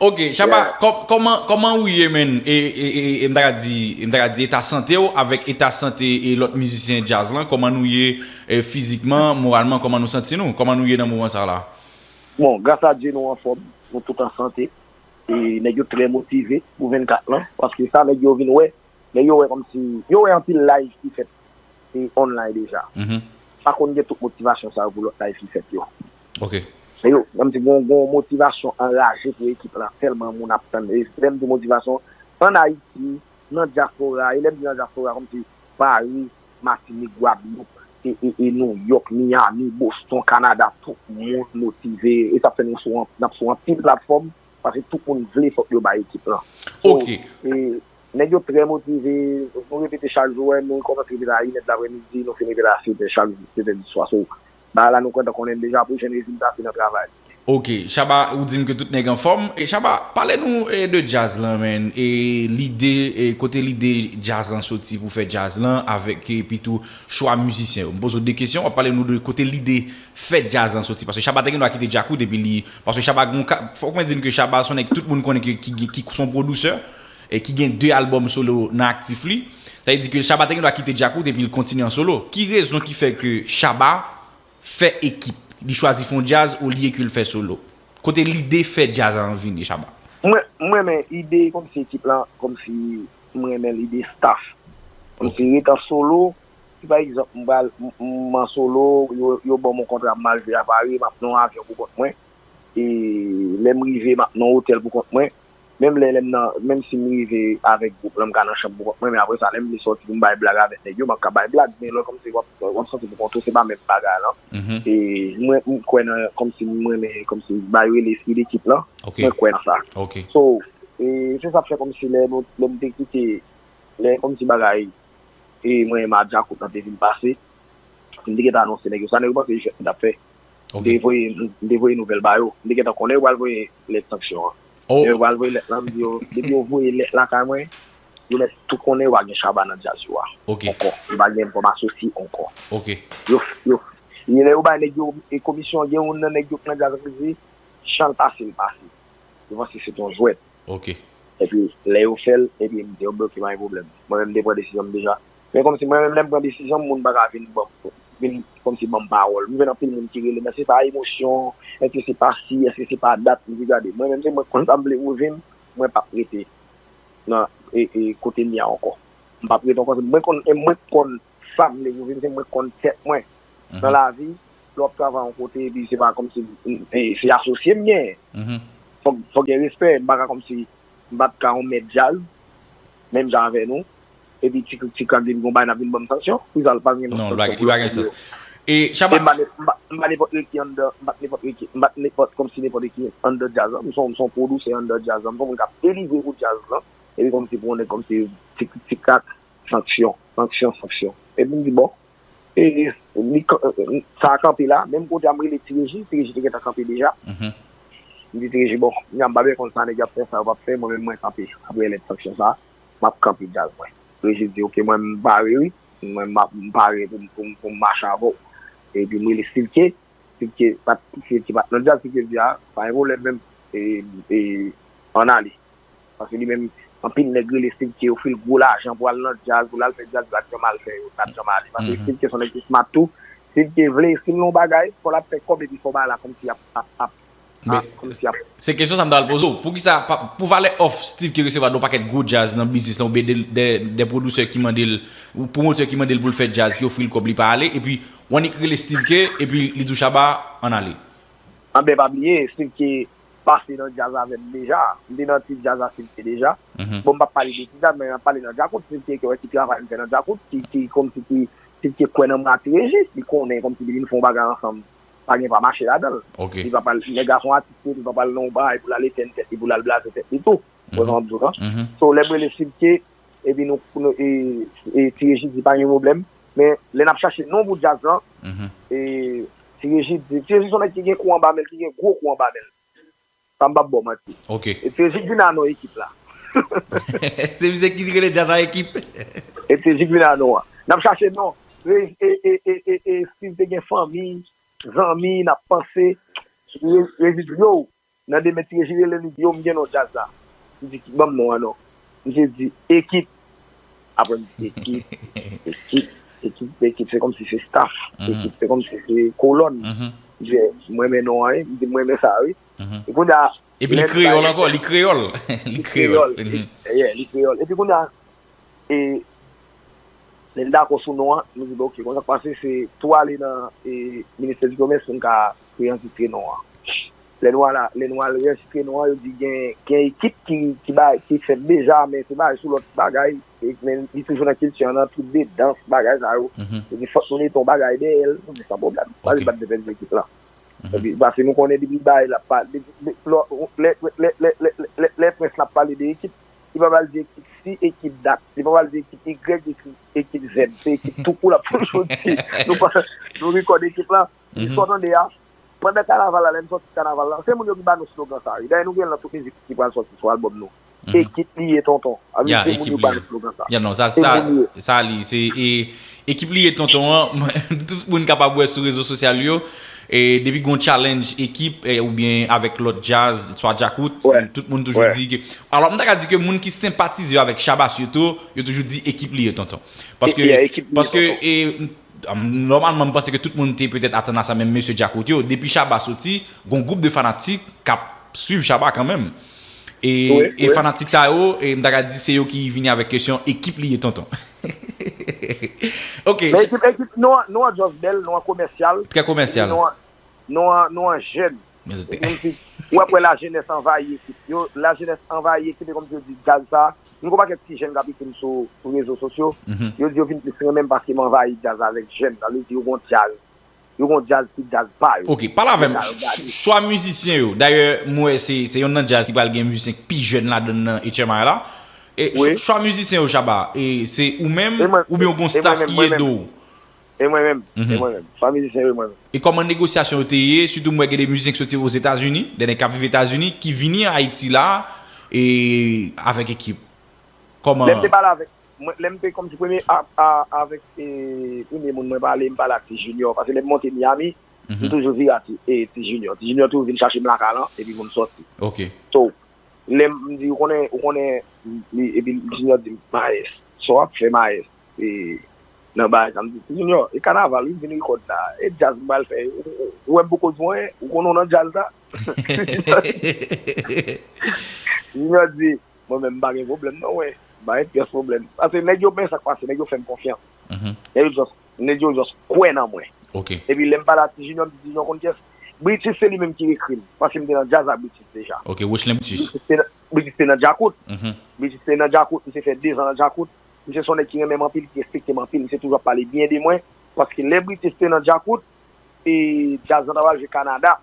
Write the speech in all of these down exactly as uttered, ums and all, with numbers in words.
Ok, Shabba, Yeah. kò- kòman kòman ou ye, man? E, e, e, e m ta ka di, m ta ka di eta sante w avèk eta sante e lòt mizisyen djaz lan, kòman nou ye e, fizikman, moralman, kòman nou santi nou? Kòman nou ye nan moman sa la? Bon, gras a Dye nou anfòm, nou tout an sante. E nèg yo trè motive pou vennkat lan, paske sa nèg yo vin wè, nèg yo wè kòmsi, yo wè anpil live ki fèt e online deja. Mhm. Pa konn gen tout motivasyon sa yo pou lòt live ki fèt yo. Ok. Men yo, kòmsi gon gon motivasyon anraje pou ekip lan, tèlman moun ap tann. E lè m di motivasyon, ann Ayiti, nan dyaspora, e lè m di nan dyaspora, kòmsi Paris, Matinik, Gwadloup, e, e, e New York, Miami, Boston, Canada, tout moun motive. E sa fè nou sou an- n ap sou anpil platfòm, paske tout moun vle fòk yo bay ekip lan. So, Ok. E nèg yo trè motive, nou repete chak jou, wè, nou kòmanse repete a inè de lapremidi, nou fin repete a sèt è chak jou, sèt è di swa. So, bagay la nou kontan konnen deja pou jwenn rezilta se nan travay. Ok, Shabba, ou di m ke tout nèg anfòm. E Shabba, pale nou e, de djaz lan, man. E lide, e kote lide djaz lan soti pou fè djaz lan, avèk epi tou chwa mizisyen yo. M poze w de kesyon, w ap pale nou de kote lide fè djaz lan soti. Paske Shabba te gen dwa kite Djakout epi li. Paske Shabba, gon ka- fòk mwen di n ke Shabba se yon nèg tout moun konnen ke, ki, ki, ki se yon pwodisè, e ki gen de albòm solo nan aktif li. Sa vle di ke Shabba te gen dwa kite Djakout epi l kontinye an solo. Ki rezon ki fè ke Shabba fè ekip? Li chwazi fè yon djaz olye ke l fè solo. Kote lide fè djaz lan vini, Shabba? Mwen, mwen renmen ide kòmsi ekip lan, kòmsi mwen renmen lide staff. Kòmsi ret an solo, si pa egzanp, m pral, m, m an solo, yo, yo ban m yon kontra, m al jwe a Paris, m ap nan yon avyon pou kont mwen. E lè m rive, m ap nan yon otèl pou kont mwen. Menm lè, lè m nan, menm si m rive avèk gwoup lan, m ka nan chanm pou kont mwen, men apre sa, lè m vle sòti pou m bay blag avèk nèg yo, m ap ka bay blag, men lè kòmsi w ap, w ap sòti pou kont ou, se pa menm bagay lan. Mhm. E mwen, m kwè nan, kòmsi mwen renmen, kòmsi bay rele espri dekip lan, Ok. mwen kwè nan sa. Ok. So, e se sa k fè kòmsi lè nou, lè m te kite, lè kòmsi bagay, e mwen menm a Djakout lan te vin pase, m te gentan anonse nèg yo sa, nèg yo panse jwèt m t ap fè. M Ok. te voye, m te voye nouvèl ba yo. M te gentan konnen yo pral voye lèt sanksyon an. Oh, Yo pral voye lèt lan, m di yo, depi yo voye lèt la kay mwen, yo mèt tou konnen yo pa gen Shabba nan djaz yo a. Ok. Ankò. Yo pa gen m kòm asosye ankò. Ok. Yo, yo, lè yo bay nèg yo, e komisyon, gen youn nan nèg yo k nan djaz lan ki di, chan l pase, l pase. Yo panse se t on jwèt. Ok. Epi, lè yo fè l, epi m di yo, "Ok, pa gen pwoblèm." Mwen menm, m te pran desizyon m deja. Men kòmsi mwen menm, lè m pran desizyon m, moun pa ka vin ban m, vin kòmsi ban m pawòl. M jwenn anpil moun ki rele m, èske se pa emosyon, èske se pa si, èske se pa dat, m di, "Gade, mwen menm, se mwen k konn sa m vle pou vi m, mwen p ap rete nan e, e, kote m ye a ankò. M p ap rete ankò, se mwen konn, e mwen k konn sa m vle pou vi m, se mwen k konn tèt mwen." Nan lavi, lè w ap travay yon kote, epi se pa kòmsi, e, se asosye m genyen. Mhm. Fòk, fòk gen respè, m pa ka kòmsi, m pa t ka yon mèt djaz, menm jan avè nou, epi ti krik ti krak vin gon bagay n ap vin ban m sanksyon, pou sa l pa gen Non, sanksyon li pou pa lòt gen moun sans. yo. E E Shabba, m pa, m pa, m pa nenpòt nèg ki anndan, m pa t nenpòt nèg ki, m pa t nenpòt, kòmsi nenpòt nèg ki anndan djaz lan, m se yon, m se yon pwodisè anndan djaz lan, m se yon moun k ap delivre pou djaz lan, epi kòmsi pou yon nèg kòmsi ti krik ti krak, sanksyon, sanksyon, sanksyon. Epi m di, bon, e, li, sa a kanpe la, menm kote a m rele Ti Reji, Ti Reji te gentan kanpe deja. Mhm. M di Ti Reji, bon, kounya m pa bezwen konn sa nèg yo ap fè, sa yo p ap fè, mwen menm mwen kanpe. Apre lèt sanksyon sa, m ap kanpe djaz mwen. Reji di, ok, mwen m pare wi, mwen m ap, m pare pou, pou, pou m mache avè w. Epi m rele Steve K, Steve K pa t, Steve K pa t nan djaz, Steve K di, a, pa gen pwoblèm menm, e, e, ann ale. Paske li menm, anpil nèg rele Steve K, ofri l gwo lajan pou al nan djaz, pou l al fè djaz, yo pa t janm al fè, yo pa t janm ale. Paske Steve K se yon nèg ki smart tou. Steve K vle, si l nan yon bagay, fò l ap fè kòb epi fò bagay la kòmsi ap, ap, ap, Men, ap, kòmsi ap. Se kesyon sa m ta al poze w. Poukisa, pa- pou valè òf Steve K resevwa de yon pakèt gwo djaz nan biznis lan, oubyen de, de, de pwodisè ki mande l, ou pwomotè ki mande l pou l fè djaz, ki ofri l kòb, li pa ale, epi w annik rele Steve K, epi li di w Shabba, ann ale. Anben, pa bliye, Steve K pase nan djaz avè m deja. M te nan ti djaz a Steve K deja. Mhm. Bon, m p ap pale de ti djaz, men m ap pale nan Djakout. Steve K, ki wè ki travay m fè nan Djakout, ki, ki kòmsi ki, ki, ki kwè nan mwen ak Ti Reji, li konnen kòmsi li vin fè yon bagay ansanm, pa gen pa mache ladan l. Ok. Li pa pral, nèg la se yon atis, li pa pral nan yon bagay pou l al etèn tèt li, pou l al blaze tèt li tou. Ou konprann sa m di w lan? Mhm. So, lè m rele Steve K, epi nou, nou, e, e, Ti Reji di pa gen pwoblèm. Men, lè n ap chache non pou djaz lan, Mhm. e, Ti Reji di, Ti Reji se yon nèg ki gen kou anba men l, ki gen gwo kou anba men l. Sa m p ap ba w manti. Ok. E Ti Reji k vin a non ekip la. Se misye ki rele djaz a ekip. E Ti Reji k vin a non an. N ap chache non. E, e, e, e, e, e Steve te gen fanmi, zanmi, n ap panse. Re- Reji di, yo, Nan demen, Ti Reji rele m, li di, "Yo, m gen non djaz la." M di, "Ban m non an non." Misye di, "Ekip." Apre m di, "Ekip, ekip, ekip, ekip." Se kòmsi se staff. Ekip, se kòmsi se kolòn. M di, "M renmen non an, wi." M di, "M renmen sa, wi." E kounye a, Epi li kreyòl ankò, li kreyòl. Li kreyòl. Yeah, li kreyòl. Epi kounye a, e, lè n dakò sou non an, nou di, "Bon, oke, konn sa k pase, se tou ale nan, e, ministè di komès pou n ka reanrejistre non an." Lè nou al, lè nou al rejistre non an, yo di gen, gen ekip ki, ki bay, ki fèt deja, men se bay sou lòt bagay, e, men li toujou nan kilti an, nan twoup de dans, bagay sa yo. Yo di fòk nou mete yon bagay dèyè l, nou di san pwoblèm. Pa vin bat de pèdi ekip la. Epi, paske nou konnen depi bagay la pa, depi, de, lò, lè, lè, lè, lè, lè, lè, lè prens la ap pale de ekip, li pa pral di ekip si, ekip dat, li pa pral di ekip igrèk, ekip, ekip zèd, se ekip toukou l ap toujou di. Nou pa, nou rekòd ekip la, jis sa w tande a, pandan kanaval la, lè n sòti kanaval la, se moun yo ki ba nou slogan sa, wi. Dayè, nou gen l nan tout mizik ki pral sòti sou albòm nou. Ekip li ye tonton. A vle di se moun yo ba nou slogan sa. Ya, non, sa, se sa, moun yo ye. Sa li, se, e, ekip li ye tonton an, tout moun kapab wè sou rezo sosyal yo, e, depi gon challenge ekip, e, oubyen avèk lòt djaz, swa djakout, tout moun toujou di ke, alò, m ta ka di ke moun ki senpatize avèk Shabba sitou, yo toujou di ekip li ye tonton. Paske, paske, e, nòmalman, m panse ke tout moun te petèt atann a sa, menm mesye djakout yo, depi Shabba soti, gon gwoup de fanatik k ap swiv Shabba kanmenm. E, e fanatik sa yo, e m ta ka di se yo ki vini avèk kesyon ekip li ye tonton. Ok. Men ekip, ekip, non, non an just bèl, non an komèsyal. Trè komèsyal. Non an, non an, non an jèn. Menm si ou ap wè lajenès anvayi ekip yo, lajenès anvayi ekip, e kòmsi yo di djaz sa. Mwen gen yon pakèt ti jèn k ap ekri m sou, sou rezo sosyo. Yo di yo vin plis renmen m paske m anvayi djaz la avèk jèn. Sa vle di yo gon djaz. Yo gon djaz ki djaz pa yo. Ok, pale avè m. Chwa mizisyen yo. Dayè, m wè se, se yonn nan djaz ki pral gen mizisyen ki pi jèn ladann nan H M I la. E chwa mizisyen yo, Shabba, e se ou menm oubyen ou gon staff ki ede w? E mwen menm, e mwen menm. Chwa mizisyen yo, e mwen menm. E kòman negosyasyon yo te ye? Sitou m wè gen de mizisyen ki soti Ozetazini, dènye k ap viv Etazini, ki vini Ayiti la, e avèk ekip. Kòman? Lè m te pale avèk, mwen, lè m te kòmsi premye a, a, avèk, e, premye moun mwen pale, m pale ak Ti Junior. Paske lè m monte Miami, m toujou vire a Ti, e, Ti Junior. Ti Junior toujou vin chache m lakay lan, epi pou n sòti. Ok. So, lè m di, ou konnen, ou konnen, li, epi Ti Junior di m, "Maes, sa w ap fè, Maes?" E, nan bagay sa, m di, "Ti Junior, e kanaval, wi, m vin rekòd la. E djaz m pral fè. Ou, ou, ou wè m poko di w anyen, ou konnen w nan djaz la?" Ti Junior di, "Mwen menm, m pa gen pwoblèm, non, mwen. M pa gen pyès pwoblèm." Paske nèg yo, men sa k pase, nèg yo fè m konfyans. Nèg yo just, nèg yo just kwè nan mwen. Ok. Epi lè m pale a Ti Junior, m di, "Ti Junior, konn kiyès?" Britis se li menm ki ekri m. Paske m te nan djaz ak Britis deja. Ok, Rochlen Britis. Britis te nan, Britis te nan Djakout. Britis te nan Djakout, misye fè dezan nan Djakout. Misye se yon nèg ki renmen m anpil, ki respekte m anpil. Misye toujou ap pale byen de mwen. Paske lè Britis te nan Djakout, e djaz lan ta pral jwe Kanada.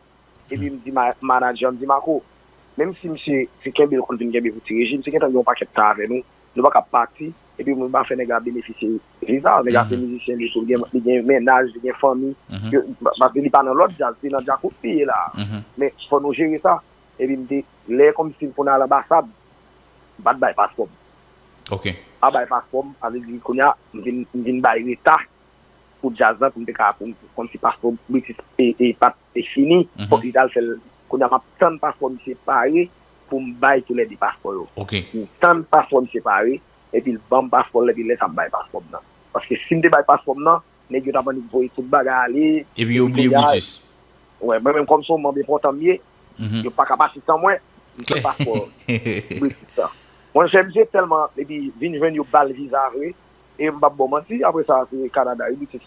Epi m di ma-, manadjè m, di, "Marco, menm si misye, se kenbe l konn vin kenbe pou Ti Reji, misye gentan gen yon pakèt tan avè nou, nou pa ka pati, epi nou pa fè nèg la benefisye viza, nèg la se mizisyen, li tou, li gen, li gen mennaj, li gen fanmi, yo, pa-, paske li pa nan lòt djaz, se nan djakout li ye la. Men fò nou jere sa." Epi m te, lè kòmsi pou n al anbasad, m pa t bay paspò m. Ok. M pa bay paspò m, sa vle di, kounye a, m vin, m vin bay reta pou djaz lan, pou m te ka, pou m, kòmsi paspò Britis e, e pa t e fini, fòk li t al fè l. Kounye a, m ap tann paspò misye pare pou m bay toulède paspò yo. Ok. M tann paspò misye pare, epi l ban m paspò l, epi lè sa a m bay paspò m nan. Paske si m te bay paspò m nan, nèg yo t ap annik voye tout bagay ale, epi yo bliye Britis. Wè, mwen menm kòm se yon manm enpòtan m ye, yo pa ka pati san mwen, m fè paspò Britis sa. Monchè, misye tèlman, epi vin jwenn yo ba l viza vre, e m p ap ba w manti, apre sa, se Kanada, wi, Britis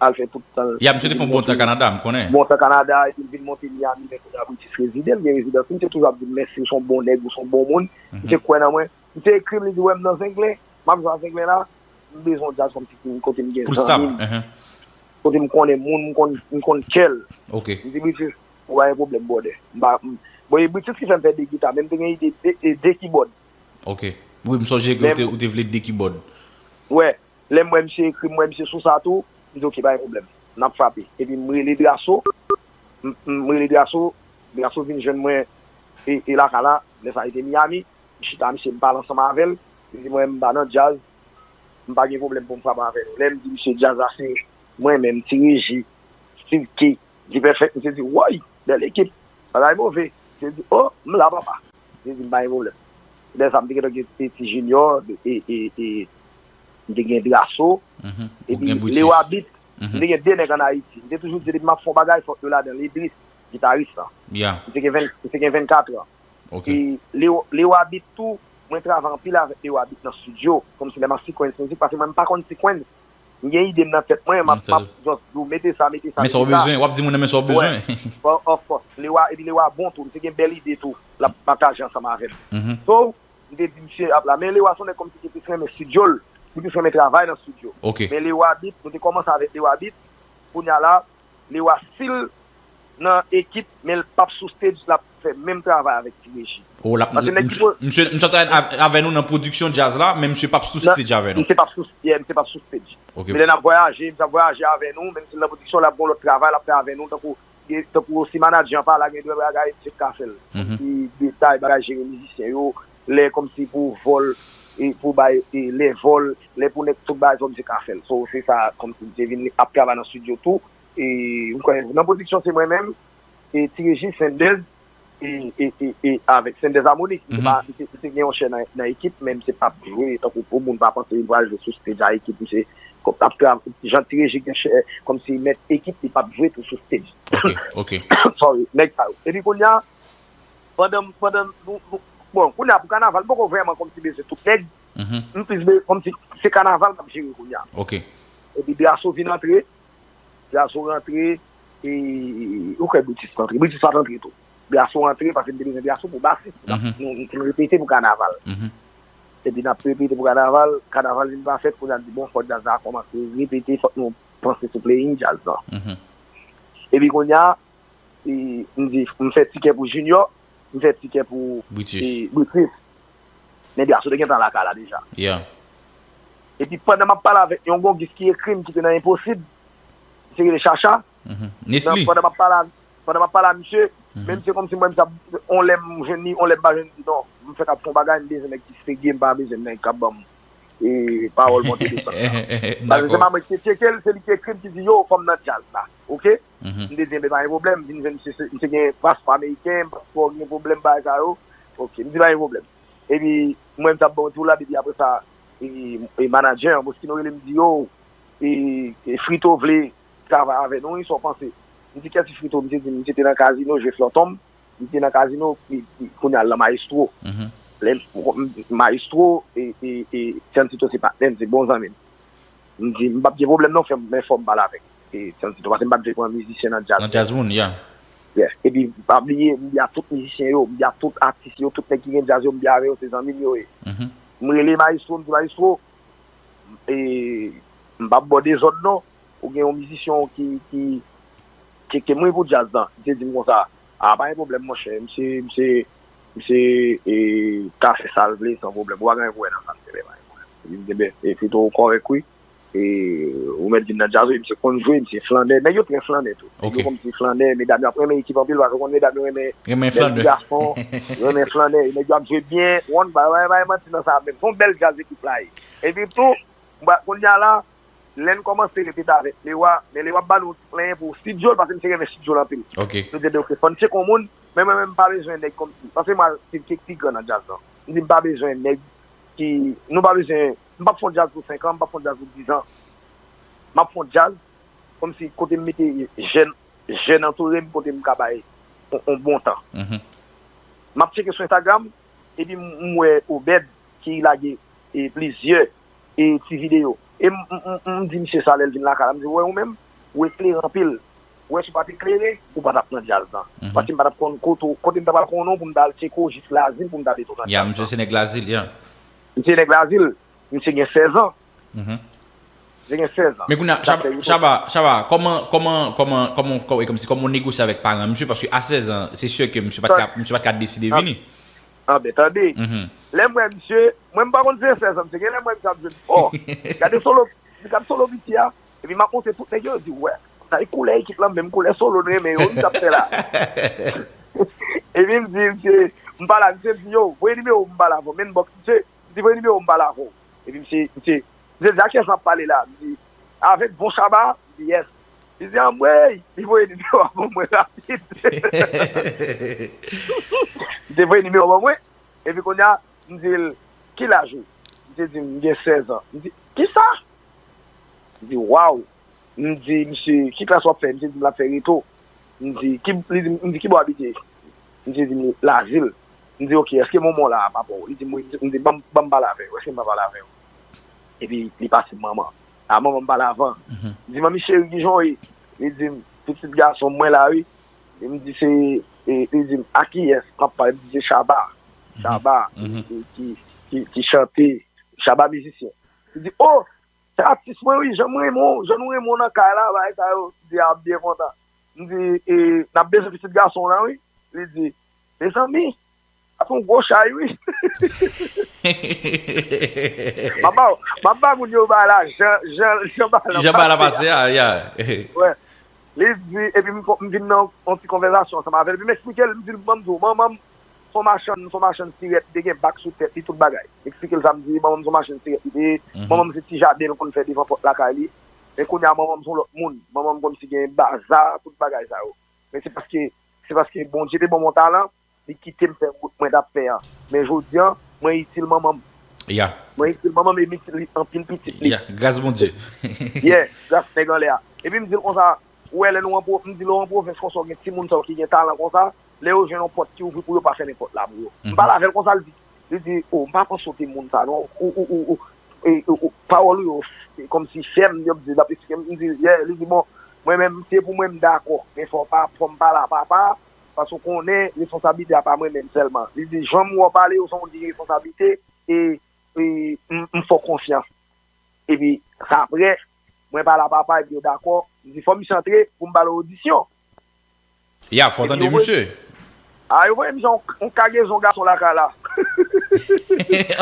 al fè tout tan l. Ya, misye te fè yon bon tan Kanada, m konnen. Bon tan Kanada, epi l vin monte Miami, men kounye a Britis rezide, l gen rezidans li, misye toujou ap di m, "Mèsi, ou se yon bon nèg, ou se yon bon moun." Misye kwè nan mwen. Misye ekri m, li di, "Wè m nan Zenglen, m ap jwe a Zenglen la, m bezwen yon djaz kòmsi ki kote m gen zanmi m, kote m konnen moun, m konn, m konn kè l." Ok. M di, "Britis, ou pa gen pwoblèm, brother." M pa, m, bon, e Britis ki fè m fè de gita, men m te gen ide de, de, de kibòd. Ok. Wi, m sonje ke ou te, ou te vle de kibòd. Wè, lè m wè misye ekri m, m wè misye sou sa tou, m di, "Ok, pa gen pwoblèm. N ap frape." Epi m rele Drasso, m, m rele Drasso, Drasso vin jwenn mwen e, e lakay la, lè sa a li te Miami. M chita misye, m pale ansanm avè l. Li di mwen, "M pa nan djaz, m pa gen pwoblèm pou m frape avè nou." Lè m di misye djaz la se mwen menm, Ti Reji, Steve K, D-Perfect, misye di, "Woy, bèl ekip, bagay move." Misye di, "Oh, m la, papa." Misye di, "M pa gen pwoblèm." Lè sa, m te gentan gen ti Junior, e, e, e, m te gen Draso, epi Leo Abit, m te gen de nèg ann Ayiti. M te toujou di, depi m ap fè yon bagay, fòk yo ladan l. Idris, gitaris lan. Misye gen ven, misye gen vennkat an. E Leo, Leo Abit tou, mwen travay anpil avèk Leo Abit nan studio, kòmsi lè m ap sequence mizik, paske mwen, m pa konn sequence. M gen ide m nan tèt mwen, m ap, m ap just di w, mete sa, mete sa, mete sa. Men sa w bezwen, w ap di moun nan men sa w bezwen. Of course. Leo a, epi Leo a bon tou, m te gen bèl ide tou, l ap pataje ansanm avè m. So, m te di misye ap la, men Leo a se yon nèg kòmsi ki plis renmen studio l, li plis renmen travay nan studio. Men Leo Abit, nou te kòmanse avèk Leo Abit, kounye a la, Leo a still nan ekip, men l p ap sou stage, l ap fè menm travay avèk Ti Reji. Oh, l ap, paske nèg ki misye, misye ap travay avè nou nan pwodiksyon djaz la, men misye p ap sou stage avè nou. Misye p ap sou, yeah, misye p ap sou stage. Men lè n ap vwayaje, misye ap vwayaje avè nou, menm si l nan pwodiksyon, l ap gen lòt travay, l ap fè avè nou, tankou, tankou si manadjè an pa la, gen de bagay, misye ka fè l. Kòmsi detay, bagay jere mizisyen yo, lè kòmsi pou vòl, e pou bay, e lè vòl, lè pou nèg tout bagay, misye ka fè l. So, se sa, kòmsi misye vin ap travay nan studio tou. E, m kwè, nan pwodiksyon se mwen menm, e Ti Reji, Sendez, e, e, e, e avèk Sendez Harmonic. Misye pa, misye, misye gen yon chè nan, nan ekip, men misye p ap jwe, tankou pou moun pa panse li pral jwe sou stage a ekip, misye, kòm, ap tra-, jan Ti Reji gen chè, kòmsi mèt ekip, li p ap jwe tou sou stage. Sorry, nèg sa yo. Epi kounye a, pandan, pandan, nou, nou, bon, kounye a pou kanaval, m poko vrèman kòmsi bezwen tout nèg, m plis be-, kòmsi se kanaval m ap jere kounye a. Epi Draso vin antre, Draso rantre, e, ou kwè Britis rantre? Britis pa t rantre tou. Draso rantre, paske m te bezwen Draso pou basis. Nou, nou, nou repete pou kanaval. Epi n ap repete pou kanaval, kanaval vin pa fèt, kounye a n di, "Bon, fòk djaz la kòmanse repete, fòk nou panse sou playing djaz lan." Epi kounye a, e, m di, m fè tikè pou Junior, m fè tikè pou Britis. Men Draso te gentan lakay la deja. Epi pandan m ap pale avèk yon gongis ki ekri m, ki te nan Enposib, misye rele Chacha. Nan, pandan m ap pale a, pandan m ap pale a misye, men misye kòmsi m wè misye ap, on lè m jwenn li, on lè m pa jwenn li, non. M fèk ap fè yon bagay, m bezwen nèg ki serye, m pa bezwen nèg k ap ban m, e, pawòl monte desann sa. Paske se pa mwen ki te tcheke l, se li ki ekri m, ki di, "Yo, fò m nan djaz la." Oke? M te di, "Enben, pa gen pwoblèm." M vin jwenn misye, se, misye gen paspò ameriken, paspò gen pwoblèm, bagay sa yo. Oke, m di, "Pa gen pwoblèm." Epi, mwen, m t ap bon tou la, epi apre sa, e, e, manadjè an, Moschino rele m, di, "Yo, e, e, Frito vle travay avè nou, wi, sa w panse?" M di, "Kiyès ki Frito?" Misye di m, misye te nan Kazino, jwe flòton m. Li te nan Kazino, li, li, kounye a l nan Maestro. Lè m, Maestro, e, e, e, Tchanntito se patnè m, se bon zanmi m. M di, "M p ap gen pwoblèm non, frè m, men fò m pale avèk, e, Tchanntito, paske m pa t vle pran mizisyen nan djaz." Nan djaz moun, yeah. Yeah. Epi, pa bliye, m di a tout mizisyen yo, m di a tout atis yo, tout nèg ki gen djaz yo, m di avè yo, se zanmi m yo ye. M rele Maestro, m di, "Maestro, e, m p ap ba w dezòd non. Ou gen yon mizisyen w ki, ki tcheke m wi pou djaz lan." Misye di m konsa, "A, pa gen pwoblèm, monchè. Misye, misye, misye, e, ka fè sa l vle san pwoblèm. Ou pa gen anyen pou wè nan sa, misye, pa gen pwoblèm." Epi m di, "Enben, e, Frito, ou kòrèk wi. E, ou mèt vin nan djaz wi." Misye konn jwe, misye flannè. Nèg yo trè flannè tou. Nèg yo kòmsi flannè, medam yo ap renmen ekip anpil, paske ou konn medam yo renmen, renmen ti gason, yo renmen flannè, nèg yo ap jwe byen, ou konn, pa, pa, pa manti nan sa menm. Se yon bèl djaz ekip la ye. Epi tou, m pa, kounye a la, lè n kòmanse repete avèk Lewa, men Lewa ap ba nou plenyen pou studio l, paske misye renmen studio l anpil. Nou te di, "Oke, fò n tcheke yon moun," men mwen menm, m pa bezwen nèg kòmsi. Paske mwen, se kèk pi gran nan djaz lan. M di, "M pa bezwen nèg ki, nou pa bezwen, m p ap fè yon djaz pou senk an, m p ap fè yon djaz pou diz an. M ap fè yon djaz kòmsi kote m mete jèn, jèn antoure m, kote m ka bay yon, yon bon tan." M ap tcheke sou Instagram, epi m, m wè Obed ki lage, e, plizyè, e, ti videyo. E m, m, m, m di misye sa lè l vin lakay la, m di, "Ou wè ou menm, ou eklere anpil. Ou wè si w pa t eklere, ou pa t ap nan djaz lan." Paske m pa t ap konn kote, kote m ta pral konnen w pou m ta al tcheke w jis Lazil pou m ta mete w nan djaz lan. Ya, misye se nèg Lazil, ya. Misye nèg Lazil, misye gen sèz an. Misye gen sèz an. Men kounye a, Chaba, Chaba, Chaba, kòman, kòman, kòman, kòman, kòman, kòmsi, kòman w negosye avèk paran misye? Paske a sèz an, se si ke misye pa t ka, misye pa t ka deside vini. Anben, tande. Lè m wè misye, mwen m pa konn si se sèz an misye gen, lè m wè misye ap jwe, oh, gade solo, gade solo piti a, epi m ap montre tout nèg yo, yo di, "Wè, sa e koulè ekip lan, menm koulè solo n renmen yo, misye ap fè la." Epi m di, misye, m pale a misye, m di, "Yo, voye nimewo w, m pale avè w, m inbox misye." M di, "Voye nimewo m pale avè w." Epi misye, misye, misye di, "A kiyès m ap pale la?" M di, "Avèk bon Chaba?" M di, "Yes." Li di, "Anmwey!" Li voye nimewo a ban mwen rapid. Li te voye nimewo a ban mwen. Epi kounye a, m di l, "Ki laj ou?" Li te di m, "M gen sèz an." M di, "Kisa?" M di, "Waw!" M di, "Misye, ki klas w ap fè?" Misye di m l ap fè reto. M di, "Ki, li di, m di, ki bò w abite?" Misye di m, "Lazil." M di, "Ok, èske manman w la a, papa w?" Li di m, "Wi." M di, "Ban m, ban m pale avè w. Èske m pa pale avè w?" Epi li pase manman. A, manman m pale avan. M di, "Manmi cheri, kijan w ye?" Li di m, "Pitit gason m, mwen la, wi." Li m di, "Se," e, li di m, "A kiyès m ap pale?" M di, "Se Shabba." Shabba, ki, ki, ki, ki chante. Shabba mizisyen. Li di, "O, se atis mwen, wi, jan m renmen w, jan nou renmen w nan kay la, bagay sa yo." M di, "A, m byen kontan." M di, "E, n ap bezwen pitit gason w lan, wi." Li di, "Mezanmi, ap yon gwo chay, wi." M ap ba, m ap ba moun yo bagay la, jan, jan, jan bagay la pase a. Jan bagay la pase a, ya. Wè. Li di, epi m, m vin nan yon ti konvèsasyon ansanm avè l, epi m eksplike l, m di l, "Ban m di w, manman m se yon machann, se yon machann sirèt, li te gen bak sou tèt li, tout bagay." M eksplike l sa, m di, "Manman m se yon machann sirèt, li te, manman m se ti jaden l konn fè devan pòt lakay li. Men kounye a, manman m se yon lòt moun. Manman m kòmsi gen baza, tout bagay sa yo. Men se paske, se paske Bondye te ban m yon talan, li kite m fè wout mwen t ap fè an. Men jodi a, mwen itil manman m. Ya. Mwen itil manman m e m itil li anpil pitit li." Ya, gras Bondye. Yeah, gras nèg anlè a. Epi m di l konsa, "Ou wè lè nou an pwo-," m di l, "Lè w an pwovens konsa, w gen timoun sa yo ki gen talan konsa, lè yo jwenn yon pòt ki ouvri pou yo, pa fèmen pòt la pou yo." M pale avè l konsa, li di, li di, "O, m pa panse w te moun sa, non. Ou, ou, ou, ou, e, ou, ou, pawòl ou yo, e, kòmsi fèm, yo di, l ap eksplike m." M di, "Yeah." Li di, "Bon, mwen menm, se pou mwen, m dakò. Men fò w pa, fò m pale a papa, paske w konnen, responsablite a pa mwen menm sèlman." Li di, "Jan m wè w pale, ou se yon moun ki gen responsablite, e, e m, m fè w konfyans." Epi, sa apre, mwen pale a papa, epi yo dakò. M di, "Fò misye antre pou m ba l odisyon." Ya, fò tande misye. A, yo voye misye yon, yon kagezon gason lakay la.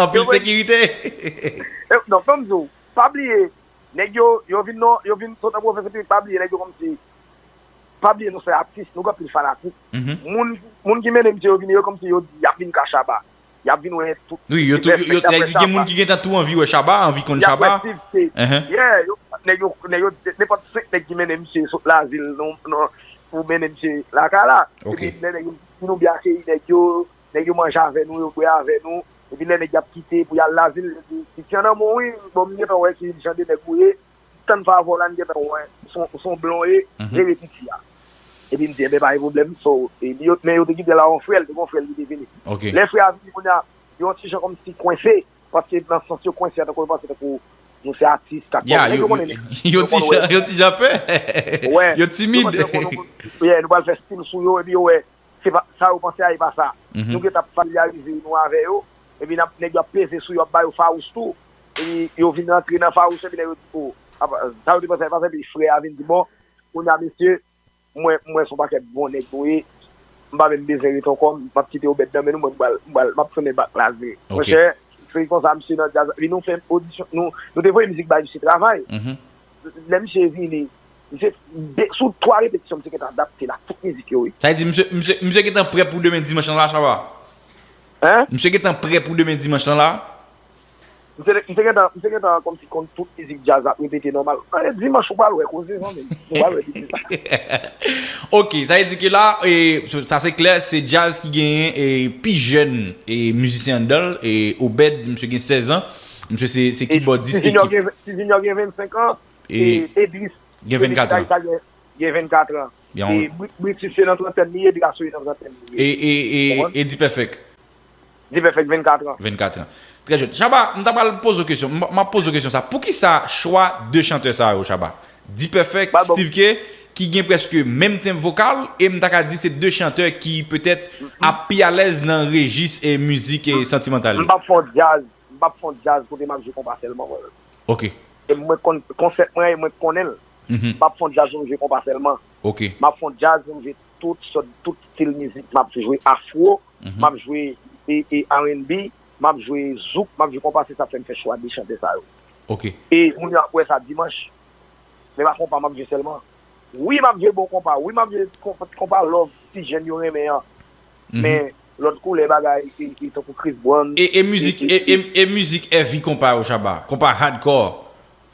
Anpil sekirite. E, non, fò m di w, pa bliye, nèg yo, yo vin non, yo vin sot nan pwovens epi pa bliye, nèg yo kòmsi, pa bliye nou se atis, nou gen anpil fanatik. Moun, moun ki mennen misye yo vini, yo kòmsi yo di, y ap vin ka Shabba. Y ap vin wè tout. Wi, yo tou, yo, yo, sa vle di gen moun ki gentan tou anvi wè Shabba, anvi konn Shabba. Y ap wè Steve K. Yeah, yo, nèg yo, nèg yo, nenpòt senk nèg ki mennen misye sot Lazil, non, non, pou mennen misye lakay la. Ok. Epi lè nèg yo, nou byen akeyi nèg yo, nèg yo manje avè nou, yo bwè avè nou. Epi lè nèg y ap kite pou y al Lazil, yo di, "Titi an nan men w, wi, bon, m gentan wè ki jan de nèg ou ye." Tann favè w la, n gentan wè, se yon, se yon blan w ye, jere piti a. Epi m di, "Enben, pa gen pwoblèm." So, epi yo, men yo te kite l a yon frè l, te gen yon frè l ki te vini. Ok. Lè frè a vini, kounye a, yo yon ti jan kòmsi kwense, paske nan sans yo kwense a, tankou yo panse tankou nou se atis, k ap... Ya, yo, yo, yo ti jan, yo ti jan pè. Yo timid. Yo panse tankou nou, yeah, nou pral fè stil sou yo, epi yo wè, se pa, sa yo panse a, e pa sa. Nou gentan ap familyarize nou avè yo, epi n ap, nèg yo ap peze sou yo, ap ba yo fawous tou, epi yo vin rantre nan fawous, epi nèg yo di, "O, apa, sa yo te panse a, e pa sa," epi frè a vin di, "Bon, kounye a, mesye, mwen, mwen se yon pakèt bon nèg nou ye, m pa menm bezwen rete ankò, m ap kite Obed nan men nou, mwen, m pral, m pral, m ap tounen bak Lazil." Ok. Monchè, se konsa, misye nan djaz, epi nou fè odisyon, nou, nou te voye mizik bay misye travay. Lè misye vini, misye, de, sou twa repetisyon, misye gentan adapte l ak tout mizik yo, wi. Sa vle di, misye, misye, misye gentan prè pou demen dimanch lan la, Shabba? Hein? Misye gentan prè pou demen dimanch lan la? Misye, misye gentan, misye gentan kòmsi konn tout mizik djaz ap repete nòmal. Ann, dimanch ou pral wè koze, zanmi m. Ou pral wè pitit la. Ok, sa vle di ke la, e, sa se klè, se djaz ki genyen, e, pi jèn, e, mizisyen anndan l, e, Obed, misye gen sèz an. Misye se, se kibòdis ekip. Ti Junior gen, Ti Junior gen vennsenk an. E Edris gen vennkat an. Gen vennkat an. E Bri-, Britus se nan trantèn li ye, Drasso se nan trantèn li ye. E, e, e, e D-Perfect. D-Perfect vennkat an. Vennkat an. Trè jèn. Shabba, m ta pral poze w kesyon. M, m ap poze w kesyon sa. Poukisa chwa de chantè sa yo, Shabba? D-Perfect, Steve K, ki gen prèske menm tenb vokal, e m ta ka di se de chantè ki petèt ap pi alèz nan rejis e mizik e santimantal yo. M p ap fè yon djaz, m p ap fè yon djaz kote m ap jwe konpa sèlman, frè. Ok. E mwen konn konsèp mwen, e mwen konnen l. M p ap fè yon djaz pou m jwe konpa sèlman. Ok. M ap fè yon djaz pou m jwe tout sòt, tout stil mizik. M ap jwe afro, m ap jwe e, e R and B, m ap jwe zouk, m ap jwe konpa, se sa k fè m fè chwa de chantè sa yo. Ok. E moun yo ap wè sa dimanch. Men pa konpa m ap jwe sèlman. Wi, m ap jwe bon konpa. Wi, m ap jwe konpa, konpa love ti jèn yo renmen an. Men lòt koulè bagay, e, e tankou Chris Brown, e, e mizik, e, e, e, e mizik heavy konpa yo, Shabba. Konpa hardcore.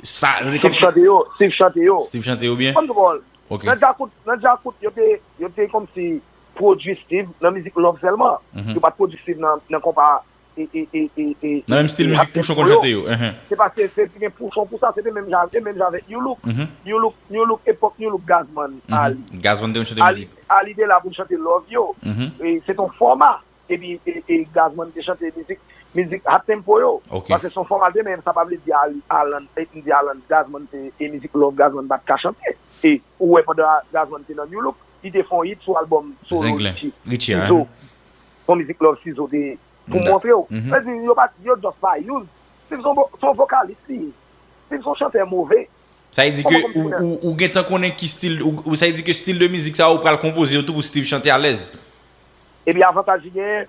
Sa, Steve chante yo, Steve chante yo. Steve chante yo byen. Fò m di w, Ok. Nan Djakout, nan Djakout, yo te, yo te kòmsi pwodui Steve nan mizik love sèlman. Mhm. Yo pa t pwodui Steve nan, nan konpa e, e, e, e, e, Nan menm stil e mizik Hot Pouchon konn Tempo yo. Chante yo. Ehe. Se paske se te gen Pouchon pou sa, se te menm jan, e menm jan avèk New Look. Mhm. New Look, New Look, epòk New Look Gazman, mhm. Ali. Gazman te konn chante mizik. Ali te la pou l chante love yo. Mhm. E se t on fòma. Epi e, e Gazman te chante mizik, mizik hot tempo yo. Ok. Paske se on fòma l te, men sa pa vle di Ali, Alan, e, m di Alan, Gazman te, e mizik love Gazman pa t ka chante. E ou wè pandan Gazman te nan New Look, li te fè on hit sou albòm solo Richie. Richie, Sizo. Ehe. Se on mizik love Sizo te pou montre w. Mhm. Sa di, yo pa, yo just pa use. Steve se on vo-, se on vokalis li ye. Steve se on chantè move. Sa vle di ke ou, ou, ou gentan konnen ki stil, ou, ou, sa vle di ke stil de mizik sa ou pral konpoze yo tou pou Steve chante alèz. Epi avantaj li genyen,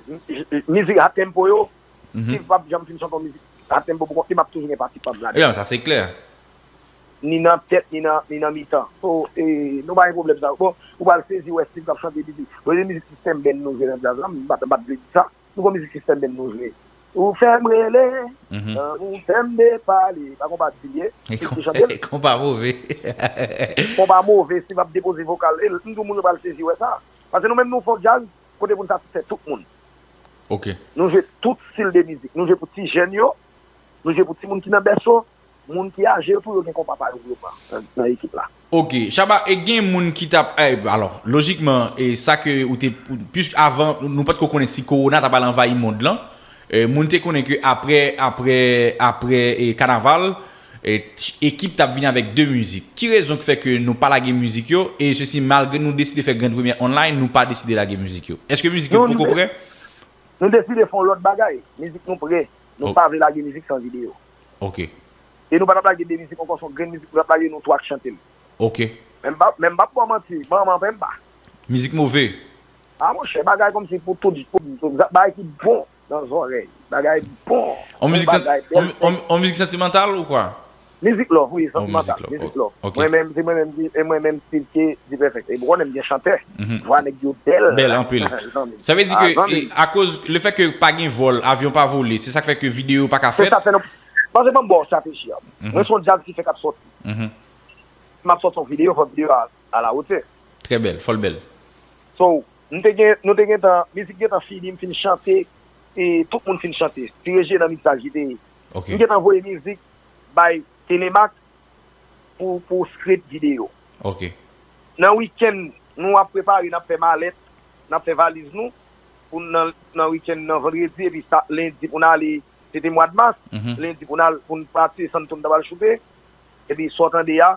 m-, m-, mizik hot tempo yo, mhm. Steve p ap janm fin chante yon mizik hot tempo pou kont li, m ap toujou gen pati pa m ladan. Ebyen, sa se klè. Ni nan tèt, ni nan, ni nan mitan. So, e, nou pa gen pwoblèm sa. Bon, ou pral sezi wè Steve k ap chante, li di, bon, se mizik System Band nou jwe nan djaz la, m pa t, m pa t vle di sa. Nou gon mizik System Band nou jwe. Ou fè m rele, mhm. Lanmou fè m depale. Pa konpa di l ye. E konpa move. Konpa move, si m ap depoze vokal. E m di w moun yo pral sezi wè sa. Paske nou menm nou fè djaz, kote pou n satisfè tout moun. Ok. Nou jwe tout stil de mizik. Nou jwe pou ti jèn yo, nou jwe pou timoun ki nan bèso, moun ki aje yo tou yo gen konpa pa yo pou yo pran nan, nan ekip la. Ok, Shabba, e gen moun ki t ap, e, alò, lojikman, e sa ke ou te, pis avan, nou pa t ko konnen si kowona t ap al anvayi mond lan, e, moun te konnen ke apre, apre, apre, e, kanaval, e, ekip t ap vin avèk de mizik. Ki rezon ki fè ke nou pa lage mizik yo, e sesi malgre nou deside fè Grand Première online, nou pa deside lage mizik yo? Èske mizik yo poko prè? Nou deside fè yon lòt bagay. Mizik nou prè. Nou pa vle lage mizik san videyo. Ok. E nou pa t ap lage de mizik ankò, se yon grenn mizik nou t ap lage, nou tou ak chante l. Ok. Men m p ap, men m p ap ba w manti, manman pa m pa. Mizik move. A monchè, bagay kòmsi pou tout, pou, pou bagay ki bon nan zòrèy. Bagay bon. On mizik santi, on, on, on mizik santimantal ou kwa? Mizik love, wi, santimantal. Mizik love. Ok. Mwen menm, se mwen menm ki, e mwen menm Steve ki D-Perfect. E ou konnen m gen chantè. Mhm. Vwa nèg yo bèl. Bèl anpil. Sa vle di ke, e, akoz, le fè ke pa gen vòl, avyon pa vole, se sa k fè ke videyo pa ka fèt? Se sa fè nou, paske ban m ba w estrateji a. Mhm. Mwen se yon djaz ki fèk ap sòti. Mhm. M ap sòti yon videyo, fò videyo a, a la wotè. Trè bèl, fò l bèl. So, nou te gen, nou te gentan, mizik gentan fini, m fin chante, e tout moun fin chante. Ti Reji nan miksaj li te ye. Ok. M gentan voye mizik bay Telemax pou, pou script videyo. Ok. Nan wikenn, nou ap prepare, n ap fè malèt, n ap fè valiz nou, pou n nan, nan wikenn nan vandredi, epi sa, lendi pou n ale, se te mwa mas, mhm, lendi pou n al, pou n pati, San Antonio n ta pral choute, epi sa w tande a,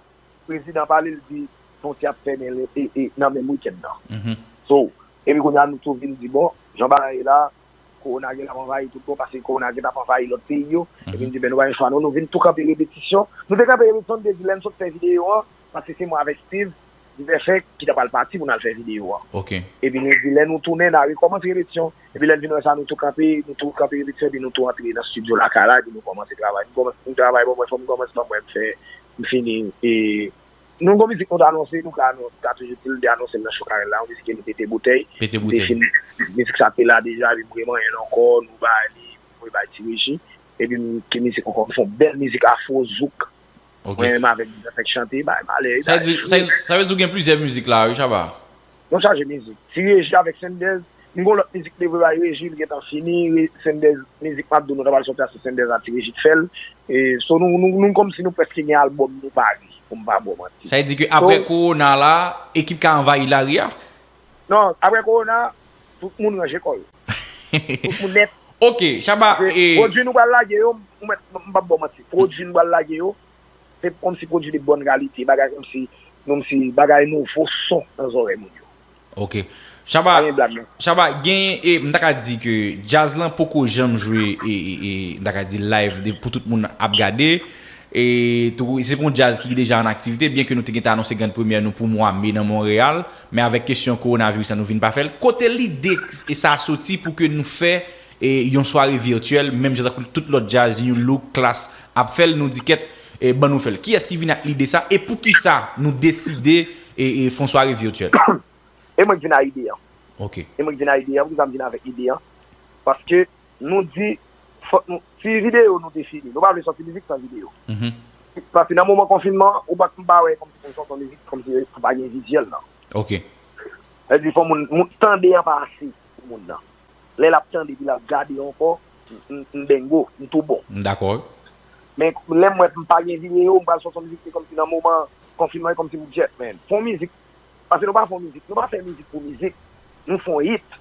prezidan pale, l di fwontyè ap fèmen le, e, e, nan menm wikenn nan. Mhm. So, epi kounye a nou tou vin di, bon, jan bagay ye la, kowona gen l ap anvayi tout bò, paske kowona gentan ap anvayi lòt peyi yo. Mhm. Epi n di, ben, nou pa gen chwa, non, nou vin tou kanpe repetisyon. Nou te kanpe repetisyon, nou te di, lè n sot fè videyo an, paske se mwen avèk Steve, D-Perfect, ki ta pral pati pou n al fè videyo an. Ok. Epi nou di, lè nou tounen, n a rekòmanse repetisyon. Epi lè n vin wè sa, nou tou kanpe, nou tou kanpe repetisyon, epi nou tou antre nan estidyo lakay la, epi nou kòmanse travay. Nou kòmanse, nou travay, bon, mwen, fò m kòmanse, ban mwen, m fè, m fini, e, nou gon mizik nou te anonse, nou ka, nou ka toujou di l, te anonse l nan cho Karèl la, yon mizik ki rele Pete Boutèy. Pete Boutèy. Mizik sa te la deja, epi m remanyen l ankò, nou bay li, mwen bay Ti Reji. Epi m, ki mizik ankò, m fè yon bèl mizik afro, zouk. Ok. Mwen menm avèk Dizafèk chante, bay malè, sa vle di, sa vle di ou gen plizyè mizik la, wi, Shabba? Nou chaje mizik. Ti Reji avèk Sendèz, m gon lòt mizik m te voye bay Reji, l gentan fini, Re-, Sendèz, mizik m ap di w nou ta pral sòti a, se Sendèz a Ti Reji k fè l. E, so, nou, nou, nou kòmsi nou prèske gen albòm nou pare, pou m pa ba w manti. Sa vle di ke apre kowona la, ekip ka anvayi lari a? Non, apre kowona, tout moun ranje kò yo. Tout moun nèt. Ok, Shabba, e pwodui nou pral lage yo, ou mèt, m p ap ba w manti. Pwodui nou pral lage yo, se kòmsi pwodui de bòn kalite, bagay kòmsi, kòmsi bagay nouvo son nan zòrèy moun yo. Ok. Shabba, pa gen blag, non. Shabba, gen, e, m ta ka di ke djaz lan poko janm jwe, e, e, e, m ta ka di live de, pou tout moun ap gade. E tou, se pa yon djaz ki deja an aktivite, byen ke nou te gentan anonse Grand Première nou pou mwa me nan Monreyal, men avèk kesyon kowonaviris la, nou vin pa fè l. Kote lide e sa soti pou ke nou fè, e, yon sware vityèl, menm jan tankou tout lòt djaz, New Look, Klass, ap fè l, nou di kèt, e, ban nou fè l. Kiyès ki vin ak lide sa, e poukisa nou deside, e, e, fè yon sware vityèl? E mwen k vin a ide an. Ok. E mwen k vin a ide an, poukisa m vin avèk ide an? Paske nou di, fòk nou, si videyo nou te fini, nou pa vle sòti mizik san videyo. Mhm. Paske nan moman konfinman, ou pa, m pa wè kòmsi pou m sòti yon mizik, kòmsi pou pa gen vizyèl nan. Ok. Sa vle di, fò moun, moun tande an pa ase pou moun nan. Lè l ap tande, epi l ap gade ankò, m, m, m bengo, m tou bon. M dakò. Men lè m wè m pa gen videyo, m pral sòti yon mizik, se kòmsi nan moman konfinman, e kòmsi m jet, man. Fè yon mizik. Paske nou pa fè yon mizik, nou pa fè mizik pou mizik. Nou fè yon hit.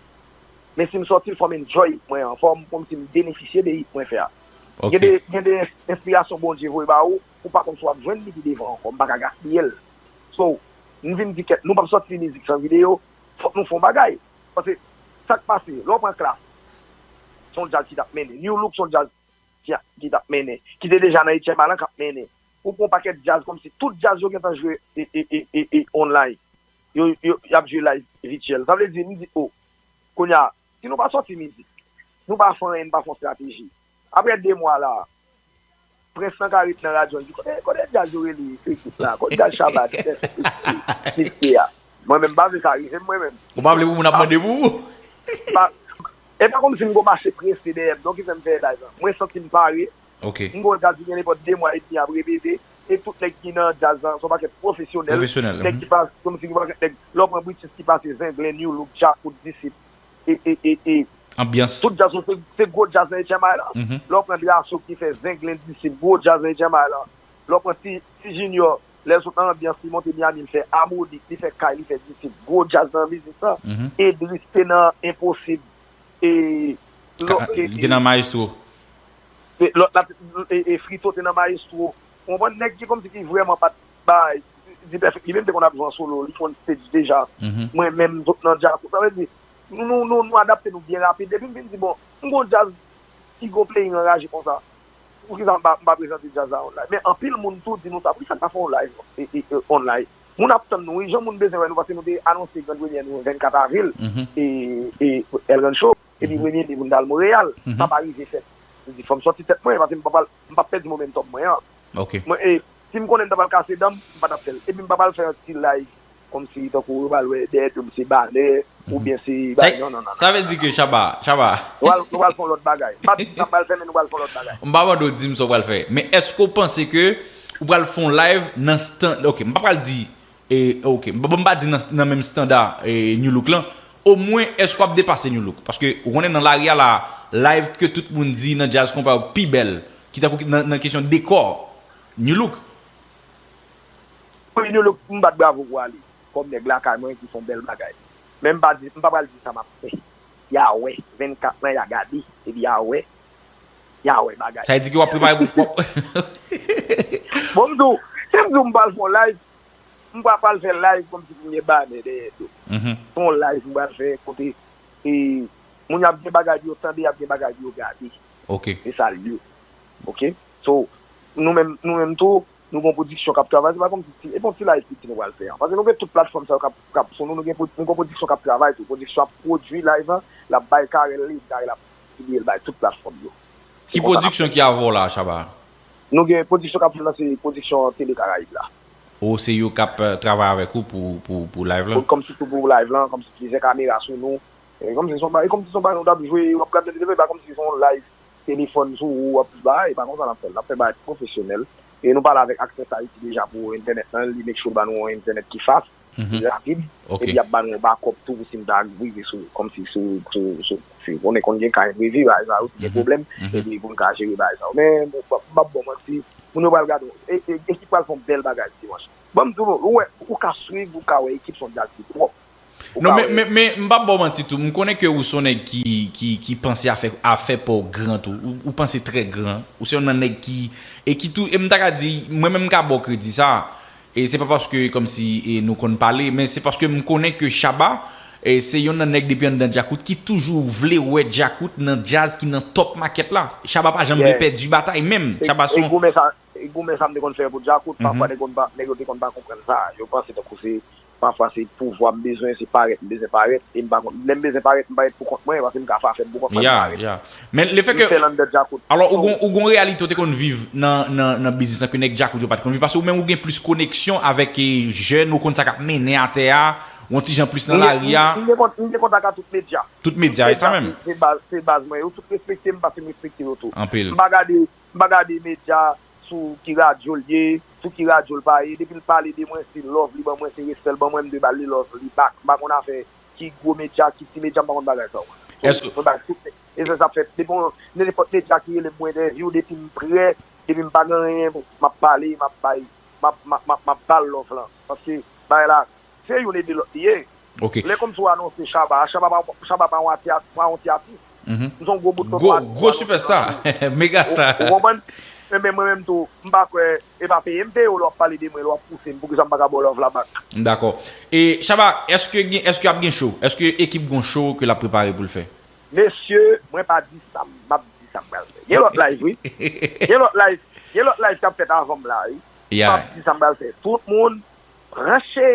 Men si m sòti l, fò m enjoy hit mwen an. Fò m kòmsi m benefisye de hit mwen fè a. Ok. Gen de, gen de enspirasyon Bondye voye ba ou, ou pa konn si w ap jwenn li pi devan ankò. M pa ka gaspiye l. So, m vin di kèt, nou p ap sòti mizik san videyo, fòk nou fè yon bagay. Paske sa k pase, lè w pran Klass, se yon djaz ki t ap mennen. New Look se yon djaz ki, ki t ap mennen. Ki te deja nan Etyèn Malan k ap mennen. Ou pran yon pakèt djaz kòmsi tout djaz yo gentan jwe e, e, e, e, e online. Yo, yo, y ap jwe live vityèl. Sa vle di, m di, o, kounye a, si nou pa sòti mizik, nou pa fè anyen, nou pa fè yon estrateji. Apre de mwa la, Prens lan ka ret nan radyo, l di, kote, kote djaz yo rele ekip la, kote djaz Shabba ki fè, ki, ki, ki a. Mwen menm, m pa vle sa rive m, mwen menm. Ou pa vle pou moun ap mande pou ou? Pa, e pa kòmsi m gon mache prese dèyè m, donk ki fè m fè live lan. Mwen santi m pare. Ok. M gon djaz ki gen nenpòt de mwa edmi ap repete, e tout nèg ki nan djaz lan, se yon pakèt pwofesyonèl. Pwofesyonèl, nèg mhm. Ki pa, kòmsi gen pakèt nèg, lè w pran Britis ki pase Zenglen, New Look, Djakout, Disip, e, e, e, e, Anbyans. Tout djaz yo, se, se gwo djaz nan H M I lan. Mhm. Lè w pran Drasso ki fè Zenglen, Disip, gwo djaz nan H M I lan. Lè w pran Ti, Ti Junior, lè l sot nan Anbyans, li monte Miami, li fè Amoni, li fè Kay, li fè Disip, gwo djaz nan mizik lan. Mhm. Edris te nan Enposib. E, Ka-, lò-, e, li te e, nan Maestro. E, lòt la, e, e, Frito te nan Maestro. Ou konprann? Nèg ki kòmsi ki vrèman pa t bay, di pèfèk, li menm te konn ap jwe an solo, li konn stage deja. Mhm. Mwen menm, m sot nan djaz. Sa vle di, nou, nou, nou, nou adapte nou byen rapid. Epi m vin di, bon, m gon djaz ki gon playing anraje konsa. Poukisa m pa, m pa prezante djaz la online? Men anpil moun tou di nou sa, poukisa n pa fè yon live e, e, e, online? Moun ap tann nou, wi, jan moun bezwen wè nou, paske nou te anonse gran premyè nou vennkat avril, mhm. E, e, El Rancho, epi mhm. Premye me pou n t al Monreyal. Mhm. Sa pa rive fèt. M di, fò m sòti tèt mwen, paske m pa pral, m p ap pèdi momentum mwen an. Ok. Mwen, e, si m konnen m ta pral kase dan m, m pa t ap fè l. Epi m pa pral fè yon ti live kòmsi tankou yo pral wè dèyè do m se banè, mhm. Oubyen se bagay, non, non, non, non. Sa vle di ke Shabba, Shabba. Nou pral, nou pral fè yon lòt bagay. M pa di sa pral fè, men nou pral fè yon lòt bagay. M pa mande w di m sa w pral fè. Men èske w panse ke ou pral fè yon live nan stan-, ok, m pa pral di, e, ok, m pa, m pa di nan, nan menm estanda, e, New Look lan. Omwen, èske w ap depase New Look? Paske ou konnen nan lari a la, live ke tout moun di nan djaz konpa yo pi bèl, ki tankou nan, nan kesyon dekò, New Look. Wi, New Look, m bat bravo pou ali. Kòm nèg lakay mwen ki fè yon bèl bagay. Men m pa di, m pa pral di sa m ap fè. Y a wè, vennkat lan y a gade, epi y a wè, y a wè bagay. Sa vle di ke w ap prepare pou, pou Bon, m di w, si m di w m pral fè yon live, m pa pral fè live kòmsi pou m gen banè dèyè do. Mhm. Se yon live m pral fè kote, e, moun yo ap gen bagay pou yo tande, y ap gen bagay pou yo gade. Ok. Se sa l ye. Ok? So, nou menm, nou menm tou, nou gon pwodiksyon k ap travay, se pa kòmsi ti, e pa yon ti live piti nou pral fè an. Paske nou gen tout platfòm sa yo k ap, k ap sou nou, nou gen pwod-, nou gon pwodiksyon k ap travay tou. Pwodiksyon ap pwodui live lan, l ap bay Carel li, Carel ap distribiye l bay tout platfòm yo. Ki pwodiksyon ki avè w la, Shabba? Nou gen pwodiksyon k ap fèt la, se pwodiksyon Tele Karayib la. O, se yo k ap, eh, travay avèk ou pou, pou, pou live lan? Pou, kòmsi tou pou live lan, kòmsi plizyè kamera sou nou. E kòmsi se yon bagay, kòmsi se yon bagay nou t ap jwe, w ap gade videyo, e pa kòmsi se yon live telefòn sou ou, w ap bay, e pa konsa n ap fè l. N ap fè bagay pwofesyonèl. E nou pale avèk Access Haïti deja pou entènèt lan, li make sure l ba nou yon entènèt ki fast, mhm. Ki rapid. Ok. Epi y ap ba nou yon backup tou pou si n ta rive sou, kòmsi sou, sou, sou, si konnen konn gen ka enprevi, bagay sa yo, si gen mhm. Pwoblèm, mhm. Epi pou n ka jere bagay sa yo. Men, m p ap ba w manti, moun yo pral gade, e, e, ekip pral fè yon bèl bagay dimanch. Ban m di w, ou wè, ou ka swiv, ou ka wè ekip se yon djaz ki pwòp. Non, men, men, men, m p ap ba w manti tou. M konnen ke ou se yon nèg ki, ki, ki panse a fè, a fè pa w gran tou. Ou, ou panse trè gran. Ou se yon nan nèg ki, e ki tou, e m ta ka di, mwen menm m ka ba w kredi sa. E se pa paske kòmsi, e nou konn pale, men se paske m konnen ke Shabba, e se yon nan nèg depi anndan Djakout ki toujou vle wè Djakout nan djaz ki nan top makèt la. Shabba pa janm vle pèdi batay menm. Shabba se yon goumen sa, e goumen sa m te konn fè pou Djakout, mhm. Pafwa nèg konn pa, nèg yo te konn pa konprann sa. Yo panse tankou se Pafwa se pouvwa m bezwen, se parèt m bezwen parèt, e m pa konn, lè m bezwen parèt, m parèt pou kont mwen, paske m ka fè afè m pou kont mwen, m parèt. Ya, ya. Men lefètke, alò, ou gon, ou gon reyalite ou te konn viv nan, nan, nan biznis lan ke nèg Djakout yo pa t konn viv, paske ou menm ou gen plis koneksyon avèk, e, jèn, ou konn sa k ap mennen atè a, yon ti jan plis nan lari a. M gen, m gen kont-, m gen kontak ak tout medya. Tout medya, e sa menm. Se, se baz, se baz mwen yo, tout respekte m paske m respekte yo tou. Anpil. M pa gade, m pa gade medya, sou ki radyo l ye, sou ki radyo l pa ye. Depi l pale de mwen, se love li ban mwen, se respè l ban mwen, m dwe ba l love li back. M pa konn afè ki gwo medya, ki ti medya, m pa konn bagay sa yo. So, Èske mwen bay tout, e se sa k fè, depi yon, nenpòt medya ki rele m pou entèvyou, depi m prè, depi m pa gen anyen, m ap pale, m ap bay, m ap, m ap, m ap, m ap ba l love lan. Paske bagay la, se youn ede lòt li ye. Ok. Lè kòmsi w anonse Shabba, Shabba pa, Shabba pa yon ati-, pa yon ti atis. Mhm. M se yon gwo bout tonton atis, gwo sipèsta, mega star. Ou, ou konprann? Enben, mwen menm tou, m pa kwè, e pa peye m peye w lè w ap pale de mwen, lè w ap pouse m, poukisa m pa ka ba w love la back? Dakò. E Shabba, èske gen, èske ap gen show? Èske ekip gon show ke l ap prepare pou l fè? Mesye, mwen pa di sa, m ap di sa m pral fè. Gen lòt live, wi. Gen lòt live, gen lòt live k ap fèt avan m la, wi. M ap di sa m pral fè. Tout moun, branche,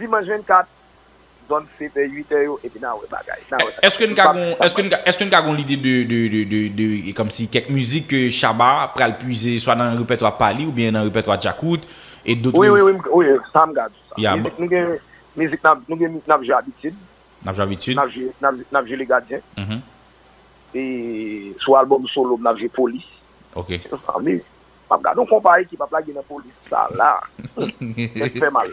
dimanch vennkat, zòn setè, uitè yo, epi n a wè bagay. N a wè sa. Èske n ka gon, èske n ka, èske n ka gon lide de, de, de, de, de, e kòmsi kèk mizik ke Shabba pral pwize swa nan repètwa pa li oubyen nan repètwa Djakout e dòt. Wi, wi, wi, wi, sa m ka di w sa. Mizik, nou gen mizik n ap, nou gen mizik n ap jwe abitid. N ap jwe abitid. N ap jwe, n ap, n ap jwe legadyen. Mhm. E sou albòm solo m, n ap jwe Polis. Ok. Mezanmi, m ap gade yon konpa ekip ap lage nan Polis sa la. Tèt fè mal.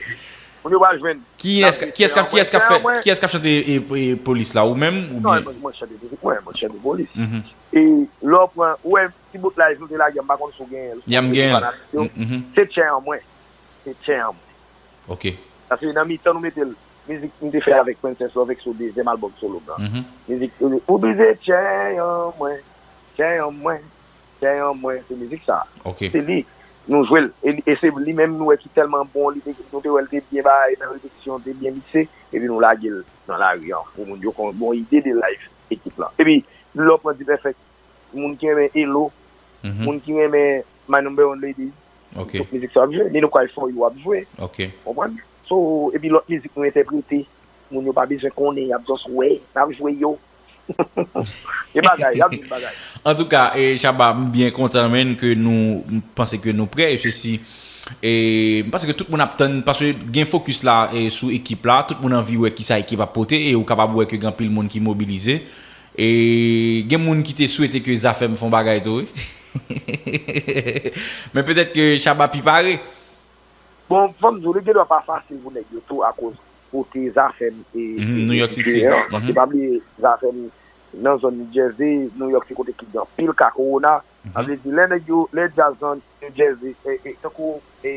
Moun yo pral jwenn. Kiyès, kiyès k ap, kiyès k ap fè, kiyès k ap chante e, e, Polis la, ou menm, oubyen? Non, mwen, mwen chante mizik mwen, mwen chante Polis. Mhm. E lè w pran, ou wè ti bout live nou te lage a, m pa konn si w genyen l, si w genyen l. Mhm. Se Tchè an mwen. Se Tchè an mwen. Ok. Paske nan mitan nou mete l, mizik m te fè avèk Princess Love Exo, dezyèm albòm solo m nan. Mhm. Mizik, ou blize Tchè an mwen, Tchè an mwen, Tchè an mwen, se mizik sa. Ok. Se li, nou jwe l. E, e se li menm nou wè ki tèlman bon, li te, nou te wè l te byen bay nan repetisyon, te byen mikse, epi nou lage l nan lari an, pou moun yo konn gon ide de live ekip lan. Epi, lè w pran D-Perfect, moun ki renmen Elo, mhm, moun ki renmen My Number One Ladies, ok, tout mizik sa w ap jwe, Nino Cry For You ap jwe. Ok. Konprann? So, epi lòt mizik nou entèprete, moun yo pa bezwen konnen, y ap just wè, n ap jwe yo. E bagay, y ap jwenn bagay. Antouka, e, Shabba, m byen kontan, menn, ke nou, m panse ke nou prè, e sesi, e, m panse ke tout moun ap tann, paske gen fokis la, e, sou ekip la, tout moun anvi wè kisa ekip ap pote, e ou kapab wè ke gen anpil moun ki mobilize. E gen moun ki te swete ke Zafèm fè yon bagay tou, wi. Men petèt ke Shabba pi pare. Bon, fò m di w, li gendwa pa fasil pou nèg yo tou akoz kote Zafèm e, mhm, e, New York City. Paske pa bliye, Zafèm nan zòn New Jersey, New York se kote ki gen anpil ka kowona. Sa vle di, lè nèg yo, lè djaz nan New Jersey, e, e, tankou, e,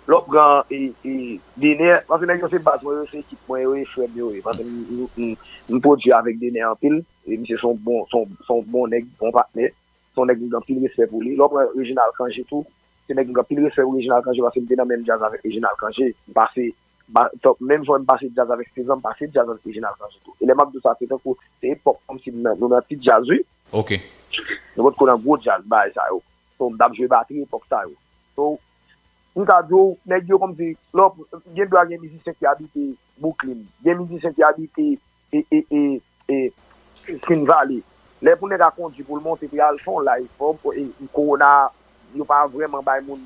lè w pran, e, e, Dener, paske nèg yo se baz mwen yo, se ekip mwen yo, e frè m yo ye. Paske m, m, m, m pwodui avèk Dener anpil, e misye se yon bon, se yon, se yon bon nèg, bon patnè, se yon nèg m gen anpil respè pou li. Lè w pran Reginald Cangé tou, se nèg m gen anpil respè pou Reginald Cangé, paske m te nan menm djaz avèk Reginald Cangé. M pase, ba, tank, menm jan m pase djaz avèk Cezanne, m pase djaz avèk Reginald Cangé tou. E lè m ap di w sa, se tankou, se epòk kòmsi m nan, nou nan ti djaz, wi. Ok. Nou potko nan gwo djaz, bagay sa yo. So, m t ap jwe batri epòk sa yo. So, m ka di w, nèg yo kòmsi, lè w, gen dwa gen mizisyen ki abite Brooklyn, gen mizisyen ki abite, e, e, e, e, Spring Valley. Lè pou nèg la kondui pou l monte, pou y al fè yon live, fò, e, kowona, yo pa vrèman bay moun,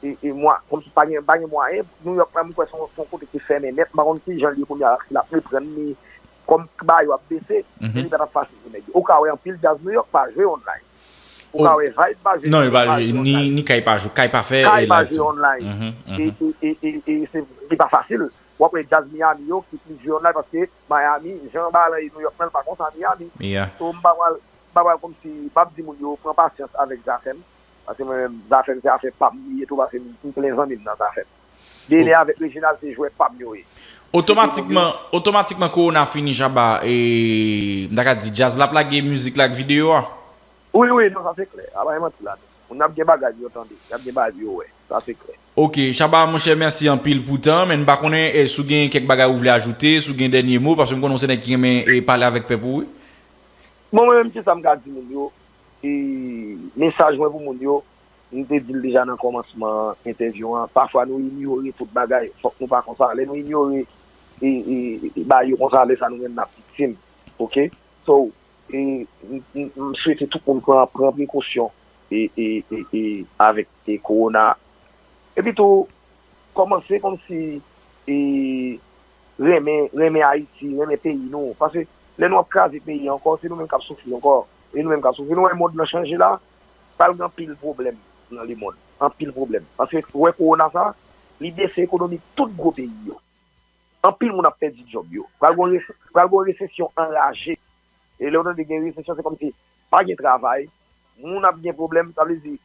e, e, mwa, kòmsi pa gen, pa gen mwayen. New York la, m kwè se yon, se yon kote ki fèmen nèt. M pa konn ki jan l ye kounye a, si l ap reprann li, kòm ba yo ap bese, mhm, men li pa t ap fasil pou nèg yo. Ou ka wè anpil djaz New York pa jwe online. Ou ka wè Vibe pa jwe, non, li pa jwe, ni, ni Kay pa jwe, Kay pa fè, e, live tou. Kay pa jwe online. Mhm, e, mhm, e, e, e, e se, li pa fasil. W ap wè djaz Miami yo ki plis jwe online, paske Miami, jan bagay la ye New York nan, l pa konsa Miami. Yeah. So, m pa pral, m pa pral kòmsi, m ap di moun yo pran pasyans avèk Zafèm. Paske mwen menm, Zafèm se afè pa m li ye tou, paske m, m plen zanmi m nan Zafèm. Dener avèk Reginald se jwè pa m yo ye. Otomatikman, otomatikman kowona fini, Shabba, e, m ta ka di, djaz la ap lage mizik la ak videyo a? Wi, wi, non, sa se klè. A pa gen manti ladan. Moun ap gen bagay pou yo tande, y ap gen bagay pou yo wè. Sa se klè. Ok, Shabba, monchè, mèsi anpil pou tan, men m pa konnen, e, si w gen kèk bagay ou vle ajoute, si w gen dènye mo, paske m konnen w se nèg ki renmen, e, pale avèk pèp ou, wi. Bon, mwen menm, se sa m ka di moun yo. E, mesaj mwen pou moun yo, m te di l deja nan kòmansman entèvyou an, pafwa nou inyore tout bagay, fòk nou pa konsa. Lè nou inyore, e, e, e, bagay yo konsa, lè sa nou menm n ap viktim. Ok? So, e, m, m, m swete tout moun pran, pran prekosyon, e, e, e, e, avèk, e, kowona. Epi tou, kòmanse kòmsi, e, renmen, renmen Ayiti, renmen peyi nou. Paske lè nou ap kraze peyi ankò, se nou menm k ap soufri ankò. E nou menm k ap soufri. Nou wè mond lan chanje la, pral gen anpil pwoblèm. nan lemonn. Anpil pwoblèm. Paske ou wè kowona sa, li bese ekonomi tout gwo peyi yo. Anpil moun ap pèdi djòb yo. Pral gen yon rese- pral gen yon resesyon anraje. E lè w tande gen resesyon, se kòmsi pa gen travay, moun ap gen pwoblèm, sa vle di